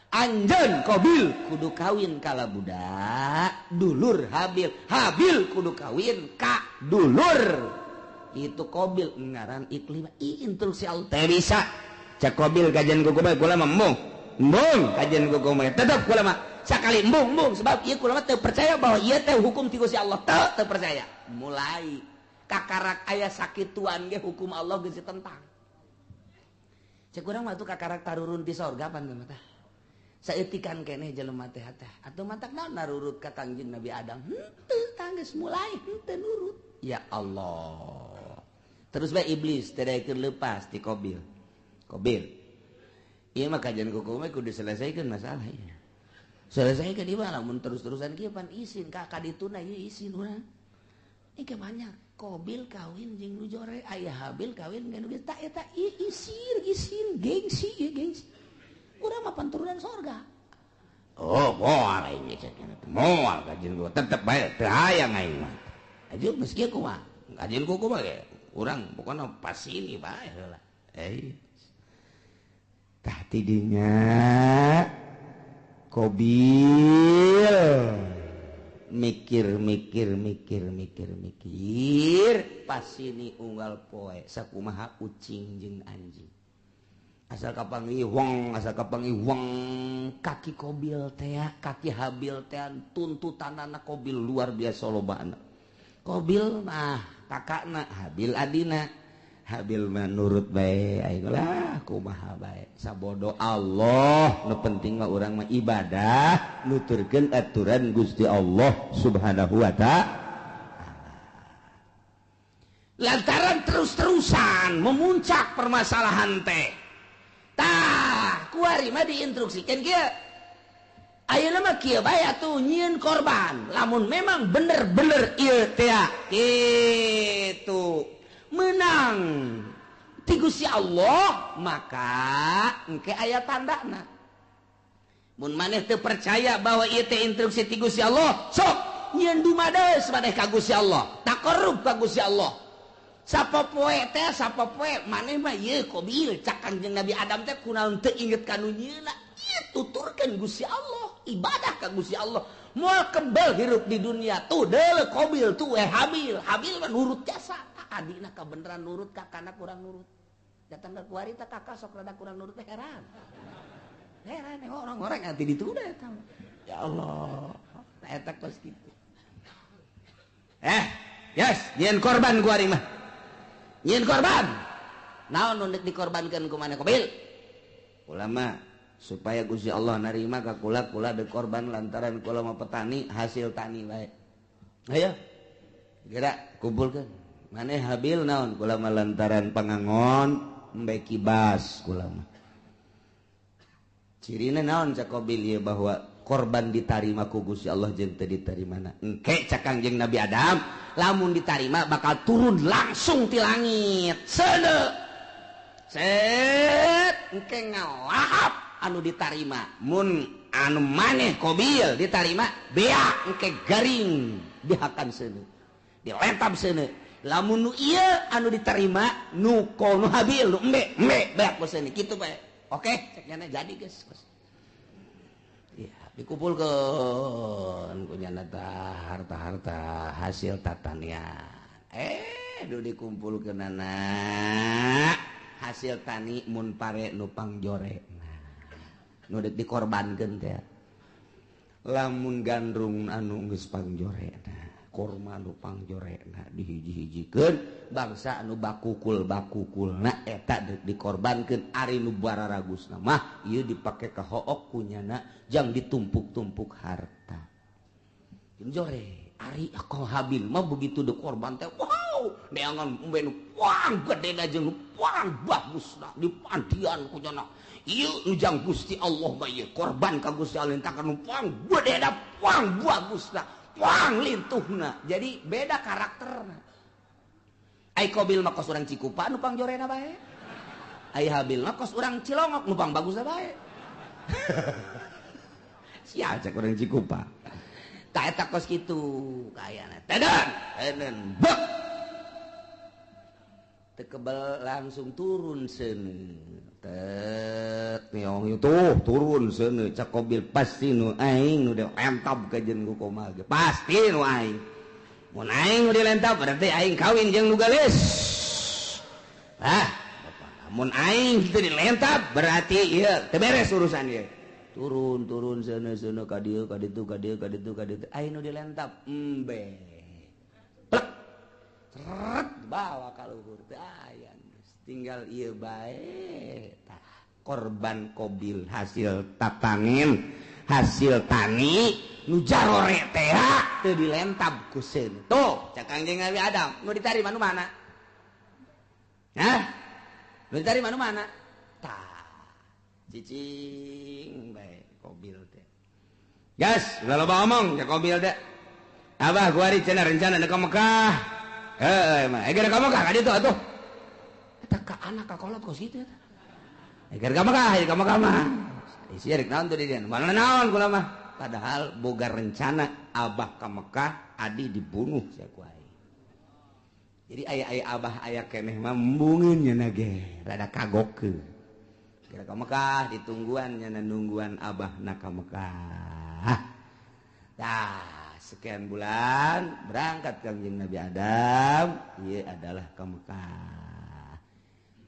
anjeun Qabil kudu kawin ka labuda dulur Habil, Habil kudu kawin ka dulur itu Qabil ngaran Iqlima. Instruksi Allah teh bisa cak Qabil kajian kuku bae kula mah embung embung kajian kuku bae tetep kula mah sakali embung embung sebab ieu kula mah teu percaya bahwa ieu teh hukum ti Gusti Allah teu percaya. Mulai kakarak aya sakituan ge hukum Allah geus ditentang. Cek urang mah tuh kakarak tarurun di sorga pan mah tah. Saeutikan keneh jelema teh teh atuh matak naon narurut ka Kangjeng Nabi Adam henteu tah geus mulai henteu nurut. Ya Allah. Terus bae iblis teh daekeun leupas ti Qabil. Qabil. Ieu mah kajian kuku mah kudu selesaikan masalah ieu. Selesaikan ieu mah lamun terus-terusan kieu pan isin ka kadituna ieu isin urang. Ieu banyak Qabil kawin jeung nu jore, aya Habil kawin jeung nu geus tah eta ieu isin isin gengsi ieu gengsi. Urang mah panturunan sorga. Oh, moal aing cek moal kajian kuku tetep bae teu hayang aing mah. Ajuh geus kieu kumaha? Kajian kuku mah ge urang pokona pas ini bae heula. Tah tidinya Qabil Mikir mikir mikir mikir mikir, pasini unggal poe sakumaha ucing jeung anjing, asal kapanggih wong, asal kapanggih wong. Kaki Kobil teh, kaki Habil teh, tuntutanana Kobil luar biasa lobana. Kobil mah kakakna, Habil adina. Habil mah nurut bae, aing lah kumaha bae, sabodo Allah, nu penting mah urang mah ibadah nuturkeun aturan Gusti Allah Subhanahu wa Ta'ala. Lantaran terus-terusan memuncak permasalahan teh, tah kuari mah diinstruksikan kieu. Ayeuna mah kieu bae atuh, nyieun korban lamun memang bener-bener ieu teh kitu menang ti Gusti Allah, maka engke aya tandana. Mun maneh teu percaya bahwa ieu teh instruksi ti Gusti Allah, sok nyieun dumades maneh ka Gusti Allah, taqarrub ka Gusti Allah sapopoe teh, sapopoe maneh mah ieu Kobil. Cak Kangjeng Nabi Adam teh, kunaon teu inget ka nu nyieuna? Ieu tuturkeun Gusti Allah, ibadah ka Gusti Allah, moal kebel hirup di dunia. Tuh deuleu Kobil tuh, eh Habil. Habil mah nurut jasa adina, kebenaran nurut, kakana kurang nurut. Datang ke kuari teh kakak sok rada kurang nurut teh, heran heran orang-orang nanti ditunda eta. Ya Allah, nah, eta kos kitu. Eh yes, nyieun korban kuari mah, nyieun korban naon nu dikorbankeun ku maneh, Kobil? Ulama supaya Gusti Allah narima ka kula, kula de korban lantaran kula mah petani, hasil tani bae. Ayo geura kumpulkeun. Maneh Habil naon? Kula mah lantaran pangangon, embe kibas kula mah. Cirina naon cak Kobil ieu bahwa korban ditarima ku Gusti Allah jeung teu ditarimana? Engke cak Kangjeng Nabi Adam, lamun ditarima bakal turun langsung ti langit seuneu set, engke ngalahap anu ditarima. Mun anu maneh Kobil ditarima, beak engke garing dihakan seuneu, dilentab seuneu. Lamun nu ieu anu diterima nu ko nu Habil, nu embe embe beak seuneu, kitu bae. Oke, cek nyana, jadi geus. Ya, dikumpulkeun ku nyana harta-harta hasil tatanian. Eh, nu dikumpulkeunana hasil tani, mun pare nu pangjore, nu dek dikorbankeun teh lamun gandrung anu geus pangjorena, korma nu pangjorena, dihiji-hijikeun bangsa anu bakukul bakukulna, eta dek dikorbankeun. Ari nu bararagusna mah ieu dipake ka hook kunyana jang ditumpuk-tumpuk harta jeung jore. Ari ako Habil mah begitu de korban teh, wow, neangan embe nu pang gedena jeung nu pang bagusna dipandian kunyana. Ieu nu jang Gusti Allah mah, ieu korban ka Gusti Allah entakan nu pang gedena, pang bagusna, pang lintuhna. Jadi beda karakterna. Ai Kobil mah kos urang Cikupa nu pangjorena bae, ai Habil mah kos urang Cilongok nu pang bagusna bae. Sia cek urang Cikupa. Tah eta kos kitu kayana. Teden, teden, bek. Teu kebel langsung turun seuneu. Tet niong tuh turun seuneu. Cak Kobil, pasti nu aing nu dilentab ka jeung ku komal ge. Pasti nu aing. Mun aing nu dilentab berarti aing kawin jeung nu geulis. Ah, mun aing teu dilentab berarti ieu teu beres urusan ieu. Turun turun seuneu seuneu ka dieu ka ditu ka dieu ka ditu ka ditu, aing nu dilentab embe. Plek. Seret bawa ka luhur teh aya, tinggal ieu bae. Tah korban Kobil hasil tatanin, hasil tani nu jarore teh teu dilentab ku seuneu. Tuh cak Kangjeng Nabi Adam, nu ditarima nu mana? Hah? Nu ditarima nu mana? Tah cicing bae Kobil teh. Gas, ulah loba omong cak Kobil teh. Abah kuari cenah rencana ka Mekah. Heuh mah, geura ka Mekah ka ditu atuh. Eta ka anak ka kolot kos kitu eta. Geura ka Mekah, ka Mekah mah. Isi rek naon tuh di dieu? Mana naon kula mah. Padahal boga rencana abah ka Mekah, adi dibunuh sia ku aing. Jadi aya-aya abah aya keneh mah embungeun nya ge, rada kagokeun. Geura ka Mekah ditungguan nya, nungguan abah na ka Mekah. Tah, Sekian bulan berangkat Kangjeng Nabi Adam ieu adalah ka Mekah.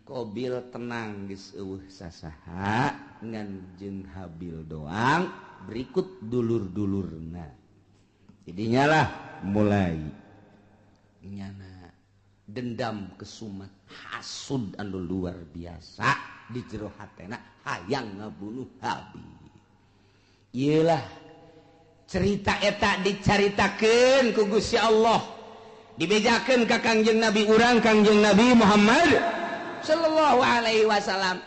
Qabil tenang geus eueuh sasaha ngan jeung Habil doang berikut dulur-dulurna. Jadinya lah mulai nyana dendam kesumat hasud anu luar biasa di jero hatena hayang ngabunuh Habil. Iyalah cerita eta dicaritakeun ku Gusti Allah, dibejakeun ka Kangjeng Nabi urang Kangjeng Nabi Muhammad sallallahu alaihi wasallam.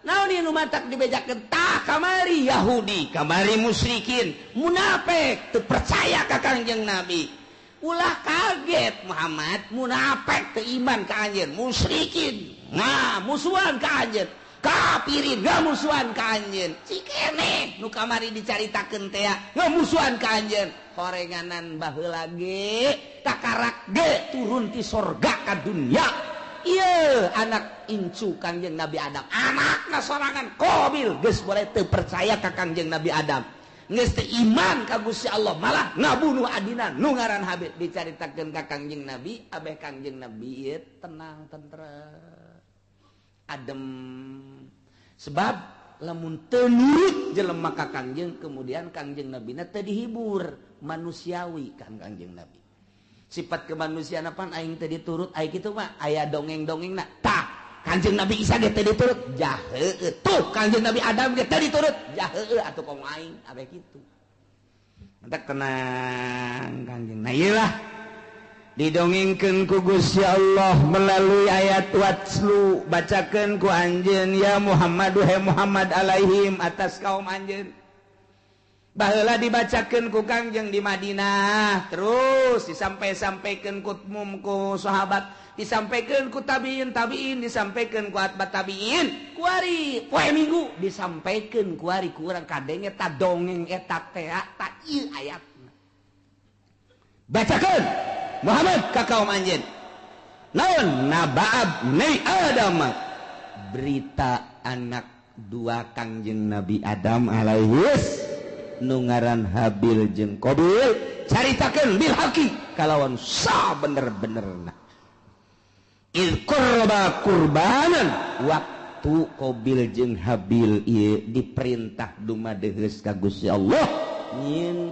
Naon ieu nu matak dibejakeun? Tah kamari Yahudi, kamari musyrikin, munafik teu percaya ka Kangjeng Nabi. Ulah kaget Muhammad, munafik teu iman ka anjeun, musyrikin nah musuhan ka anjeun, kafirin ngamusuhan ka anjeun. Cikene nu kamari dicaritakeun teh ngamusuhan ka anjeun. Horenganan baheula ge takarak ge turun ti sorga ka dunya. Ieu anak incu Kangjeng Nabi Adam, anakna sorangan Qabil geus boleh teu percaya ka Kangjeng Nabi Adam. Geus teu iman ka Gusti Allah, malah ngabunuh adina nu ngaran Habil. Dicaritakeun ka Kangjeng Nabi, abeh Kangjeng Nabi ieu tenang tentrem adem. Sebab lamun teu nurut jelema ka Kangjeng, kemudian Kangjeng Nabina teu dihibur, manusiawi kan Kangjeng Nabi. Sifat kemanusiaan apaan aing teu diturut, aing kitu mah aya dongeng-dongengna. Tah, Kangjeng Nabi Isa ge teu diturut, jaheueuh. Tuh Kangjeng Nabi Adam ge teu diturut, jaheueuh atuh komo aing abeh kitu. Mentak tenang Kangjeng. Nah ieu lah didongengkeun ku Gusti Allah melalui ayat watslu, bacakeun ku anjeun ya Muhammad he Muhammad alaihim atas kaum anjeun. Baheula dibacakeun ku Kangjeng di Madinah, terus disampai-sampaikeun ku mum ku sahabat, disampaikeun ku tabiin tabiin, disampaikeun ku atba tabiin, kuari poe Minggu disampaikeun kuari ku urang kadenge ta dongeng eta teh ta ieu ayatna. Bacakeun Muhammad ka kaum anjeun. Naon naba'ab ni Adam, berita anak dua Kangjeng Nabi Adam alaihis nu ngaran Habil jeung Qabil, caritakeun bil haqi kalawan sa bener-benerna. Il qurba qurbanan, waktu Qabil jeung Habil ieu diperintah dumadeheus ka Gusti Allah nyieun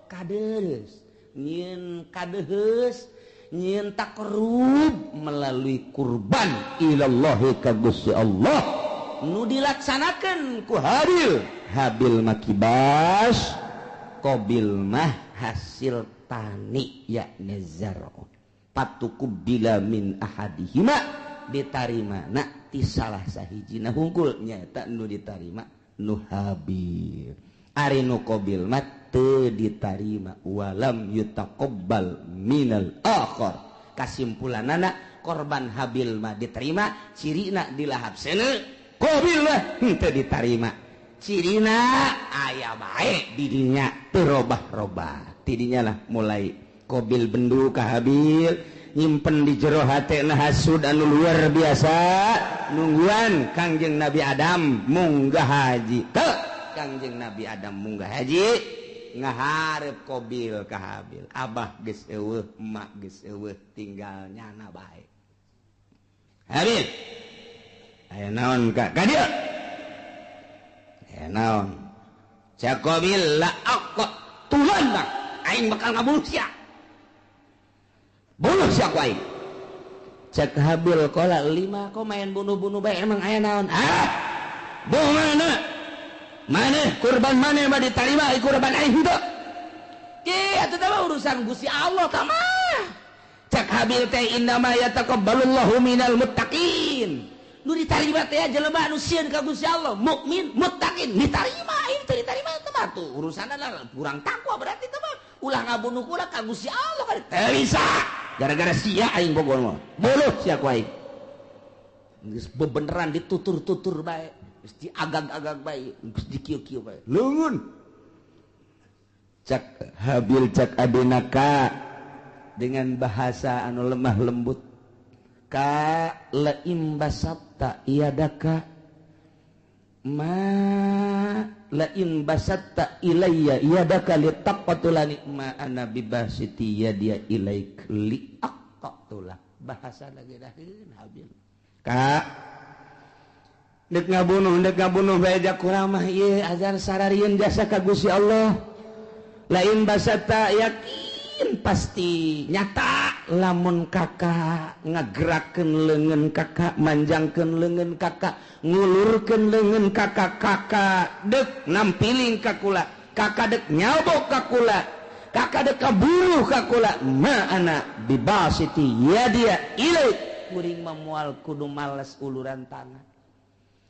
kadeus, nyieun kadeheus, nyieun takrub melalui kurban ilallahi ka Gusti Allah nu dilaksanakeun ku Habil. Habil mah kibas, Qabil mah hasil tani yakni zar'un. Patuqubila min ahadihima, ditarima na ti salah sahijina hungkul nyaeta nu ditarima nu Habil. Ari nu Qabil mah teu ditarima, walam yutaqabbal minal akhar. Kasimpulanana korban Habil mah diterima, cirina dilahap seuneu, Qabil mah henteu ditarima. Cirina aya bae didinya teu robah-robah. Tidinya lah mulai Qabil bendu ka Habil, nyimpen di jero hatena hasud anu luar biasa, nungguan Kangjeng Nabi Adam munggah haji. Teu Kangjeng Nabi Adam munggah haji ngaharep Qabil ka Habil. Abah geus eueuh, emak geus eueuh, tinggal nyana bae. Habil, aya naon ka ka dieu? Aya naon? Cak Qabil la aqtulan bang, aing bakal ngabunuh sia. Bunuh sia ku aing. Cak Habil qala lima kok main bunuh-bunuh bae, emang aya naon? Ah, bunuh mana? Maneh kurban maneh mah ditarima, kurban aing henteu. Ki atuh teh urusan Gusti Allah tah mah. Cak Habil teh innama yataqabbalullahu minal muttaqin. Nu ditarima teh jelema anu sieun ka Gusti Allah, mukmin, muttaqin, ditarima. Aing teu ditarima teh mah tuh urusanna kurang takwa berarti teh mah. Ulah ngabunuh kula ka Gusti Allah kan teu bisa. Gara-gara sia aing bogor mah. Buluh sia ku aing. Geus bebeneran ditutur-tutur bae, geus diagag-agag bae, geus dikieu-kieu bae. Leungeun. Cak Habil cak adina ka dengan bahasa anu lemah lembut. Ka laim basatta iadaka ma La in basatta ilayya yadaka litaqtulani ma ana bibasiti yadiya ilaik liaqtula. Bahasa lagi daheun Habil. Kak dek ngabunuh bae kula mah ieu azan sararieun jasa ka Gusti Allah. La in basatta yakin pasti nyata lamun kakak ngagerakeun leungeun kakak, manjangkeun leungeun kakak, ngulurkeun leungeun kakak, kakak dek nampiling ka kula, kakak dek nyabok ka kula, kakak dek kaburuh ka kula, ma ana bibasiti yadia ilaik. Kuring mah moal kudu males uluran tangan,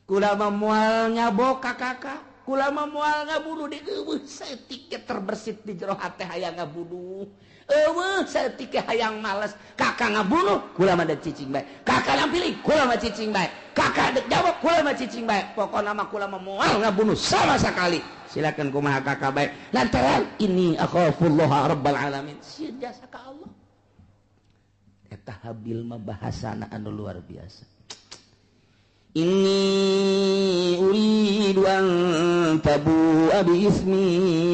kula mah moal nyabok ka kakak, kula mah moal ngabunuh di eueuh saeutik terbersit di jero hate hayang ngabunuh. Eueuh saeutik hayang males, kakak ngabunuh kula mah dek cicing bae, kakak nampili kula mah cicing bae, kakak dek jawab kula mah cicing bae, pokona mah kula mah moal ngabunuh sama sekali. Silakan kumaha kakak bae, lantaran ini akhafullah rabbal alamin, sieun jasa ka Allah. Eta Habil mah bahasana anu luar biasa. Inni uridu an tabu'a bi ismi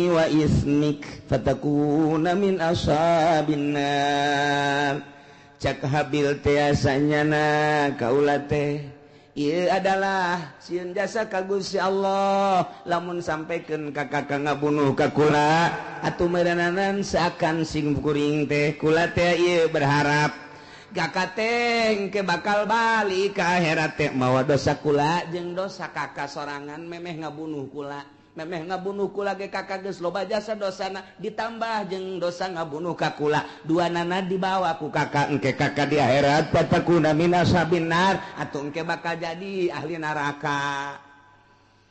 wa ismik fatakuna min ashabin nar. Cak Habil teh asanyana kaula teh ieu adalah sieun jasa ka Gusti Allah, lamun sampaikan ka kakak ngabunuh ka kula atuh meureunanan seakan sing kuring teh kula teh ieu berharap kakak teh ke bakal balik ke akhirat teh mawa dosa kula jeung dosa kakak sorangan memeh ngabunuh kula, memeh ngabunuh kula ge kakak geus loba jasa dosana ditambah jeung dosa ngabunuh ka kula, dua nana dibawa ku kakak engke kakak di akhirat fatakuna min ashabin nar atuh engke bakal jadi ahli neraka.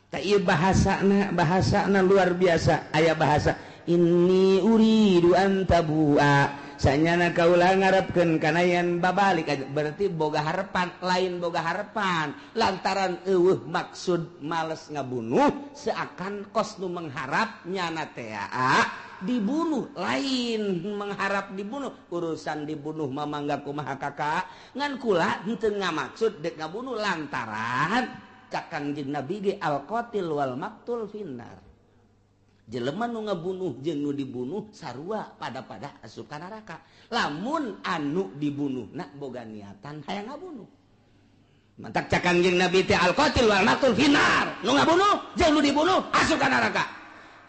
Tah ieu bahasana, bahasana luar biasa. Aya bahasa inni uridu an tabu'a, sanyana kaula ngarepkeun kana yen babalik, berarti boga harapan, lain boga harapan lantaran eueuh maksud males ngabunuh seakan kos nu mengharap nyana teh dibunuh, lain mengharap dibunuh, urusan dibunuh mah mangga kumaha kakak, ngan kula henteu ngamaksud dek ngabunuh lantaran cak Kangjeng Nabi ge al qatil wal maqtul finnar. Jelema nu ngabunuh jeung nu dibunuh sarua pada-pada asup ka neraka. Lamun anu dibunuh na boga niatan hayang ngabunuh. Mantak cak Kangjeng Nabi teh al qatil wal maqtul finnar. Nu ngabunuh jeung nu dibunuh asup ka neraka.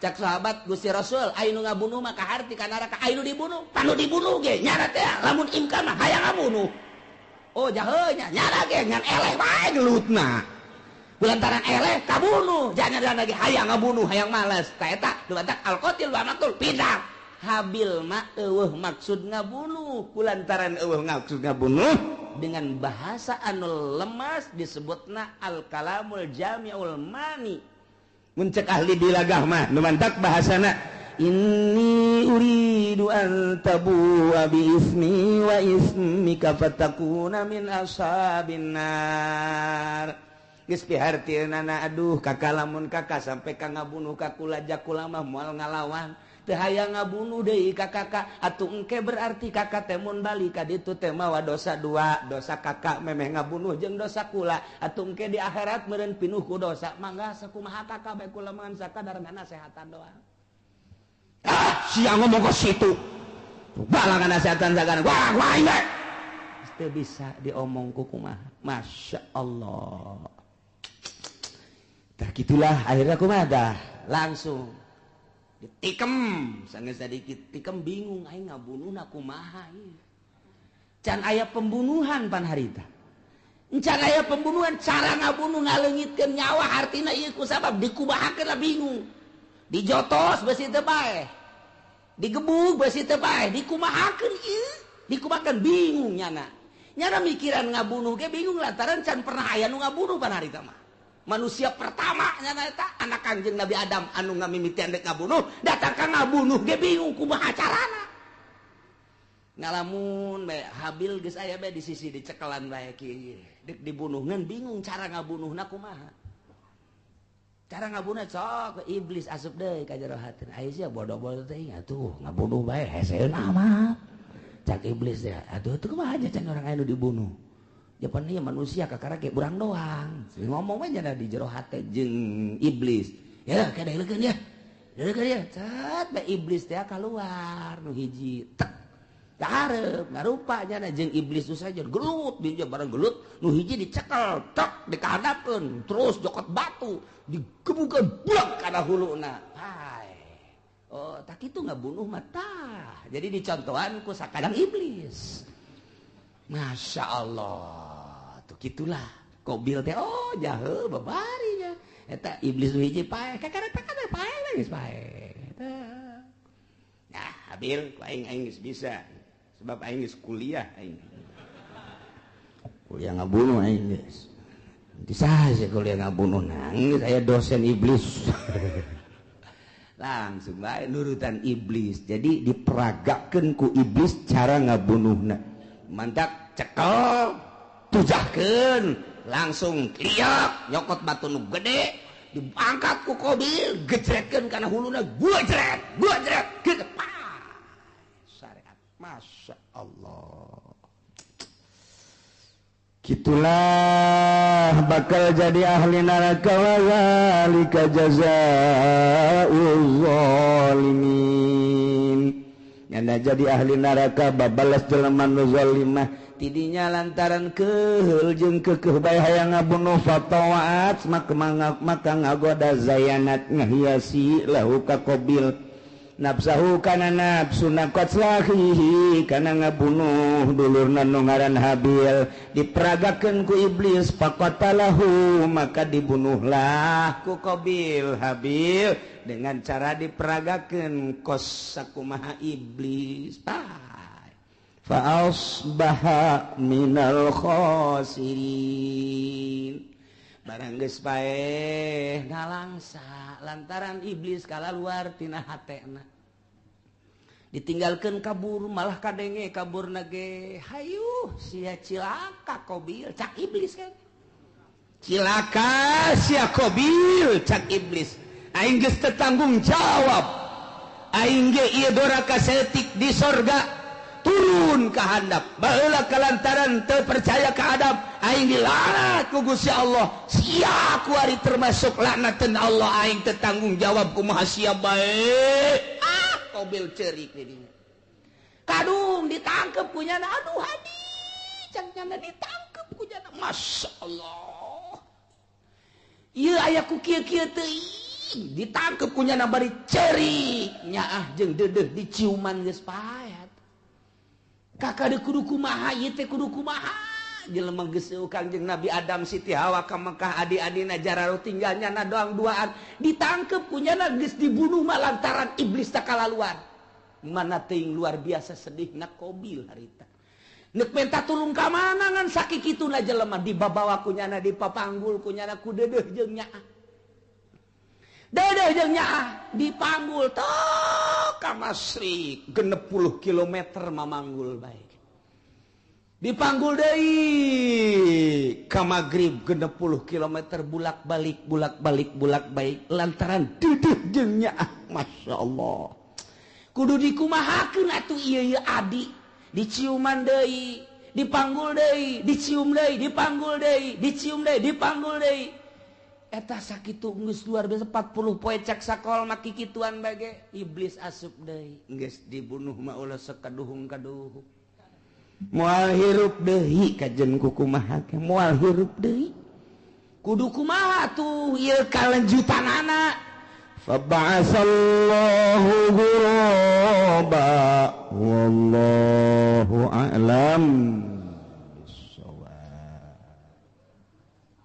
Cak sahabat Gusti Rasul, aya nu ngabunuh mah kaharti ka neraka, aya nu dibunuh, panu dibunuh ge nyara teh lamun imkan mah hayang ngabunuh. Oh jahe nya nyara ge ngan eleh bae gelutna. Lantaran eleh kabunuh, jangan lagi hayang ngabunuh, hayang males. Ta eta dumantak al qatil wa maqtul pindah. Habil mah eueuh maksud ngabunuh, kulantaran eueuh maksud ngabunuh dengan bahasa anu lemas disebutna al kalamul jami'ul mani. Mun cek ahli bilagah mah dumantak bahasana inni uridu an tabu'a bi ismi wa ismika fatakuna min ashabin nar. Geus pihartieunana aduh kakak lamun kakak sampai ka ngabunuh ka kula jakula mah moal ngalawan, teu hayang ngabunuh deui ka kakak atuh engke berarti kakak teh mun balik ka ditu teh mawa dosa dua, dosa kakak memeh ngabunuh jeung dosa kula, atuh engke di akhirat meureun pinuh ku dosa, mangga sakumaha kakak bae kula mah sakadar nasehatan doang. Ah sia ngomong ka situ balangan nasehatan sagana wah wah bae teu bisa diomong ku kumaha. Masya Allah. Tah gitulah akhirnya kumaha dah langsung ditikem sanggeus sadikit tikem bingung aing ngabunuhna kumaha ieu. Can aya pembunuhan pan harita. Can aya pembunuhan cara ngabunuh ngaleungitkeun nyawa hartina ieu ku sabab dikumahakeun lah bingung. Dijotos beusi teu bae. Digebug beusi teu bae, dikumahakeun ieu, dikumahakeun bingung nyana. Nyana mikiran ngabunuh ge bingung lantaran can pernah aya nu ngabunuh pan harita mah. Manusia pertama nyana eta anak Kangjeng Nabi Adam anu ngamimitian dek ngabunuh, datang ka ngabunuh ge bingung kumaha carana. Ngalamun bae Habil geus aya bae di sisi dicekelan bae kieu. Dek dibunuh ngan bingung cara ngabunuhna kumaha. Cara ngabunuh sok iblis asup deui ka jero hatina. Aya sia bodoh-bodoh teh atuh ngabunuh bae heseun amat. Cak iblis teh atuh teu kumaha aja can urang aya nu dibunuh. Japan ieu manusia kakara ge urang doang. Ngomong we nya di jero hate jeung iblis. Ya kada ya. Ya cat bae iblis teh keluar nu hiji tek. Kaharep ngarupa nya jeung iblis nu saja gelut dia bareng gelut nu hiji dicekel tek dikahadapkeun terus jokot batu digebukeun buak kana huluna. Hai. Oh, tak itu ngabunuh mata. Jadi dicontohan ku sakadang iblis. Masya Allah, tuh gitulah. Kobil teh oh jahe babarinya. Eta iblis nu hiji paeh, kakara takana paeh geus paeh. Eta. Nah, Habil aing aing geus bisa. Sebab aing geus kuliah aing. Kuliah ngabunuh aing geus. Bisa sih kuliah ngabunuh nangis aya dosen iblis. Langsung bae nurutan iblis. Jadi diperagakeun ku iblis cara ngabunuhna. Mantak cekel, tujahkeun, langsung liak nyokot batu nu gede diangkat ku Kobil, gejretkeun kana huluna, gua jret gitu. Syariat. Masya Allah. Gitulah bakal jadi ahli neraka wa zalika jazaa'uz zalimin. Nyana jadi ahli neraka babalas jelema nu zalimah tidinya lantaran keheul jeung keukeuh bae hayang ngabunuh fatawaat maka ngagoda zayanat ngahiasi lahu ka Qabil nafsahu kana nafsu naqatlahihi kana ngabunuh dulurna nu ngaran Habil diperagakeun ku iblis faqatalahu maka dibunuhlah ku Qabil Habil dengan cara diperagakeun kos sakumaha iblis. Fa asbaha minal khasirin. Barang geus paeh ngalangsa lantaran iblis kalaluar tina hatena. Ditinggalkeun kabur malah kadenge kaburna ge hayuh sia cilaka Qabil cak iblis kan. Cilaka sia Qabil cak iblis. Aing geus teu tanggung jawab. Aing ge ieu doraka saeutik di sorga turun ka handap. Baheula kalantaran teu percaya ka Adam, aing dilaknat ku Gusti Allah. Sia kuari termasuk laknateun Allah, aing teu tanggung jawab kumaha sia bae. Ah, Qabil ceurik di dinya. Kadung ditangkep ku nyana, aduh hadi, cang nyana ditangkep ku nyana. Masya Allah. Ieu aya ku kieu-kieu teuing, ditangkep ku nyana bari ceurik, nyaah jeung deudeuh diciuman geus paet. Kakak de kudu kumaha ieu teh kudu kumaha jelema geus Kangjeng Nabi Adam Siti Hawa ka Mekah adi-adina jararo tinggal nyana doang duaan ditangkep ku nyana geus dibunuh mah lantaran iblis tak kalaluan. Mana teuing luar biasa sedihna Qabil harita. Neuk menta tulung ka mana ngan sakikituna jelema dibabawa ku nyana dipapanggul ku nyana ku deudeuh jeung nyaah. Deudeuh jeung nyaah dipanggul tok ka Masrik 60 km mamanggul bae. Dipanggul deui ka Magrib 60 km bulak-balik bulak-balik bulak-balik lantaran deudeuh jeung nyaah. Masya Allah. Kudu dikumahakeun atuh ieu ieu adi diciuman deui dipanggul deui dicium deui dipanggul deui dicium deui dipanggul deui. Eta sakitu geus luar biasa 40 poe cak sakol mah kikituan bage iblis asup deui geus dibunuh mah ulah sekaduhung-kaduhung moal hirup deui kajen ku kumaha ge moal hirup deui kudu kumaha tuh ieu kalanjutanana. Faba'asallahu ghuraba wallahu a'lam.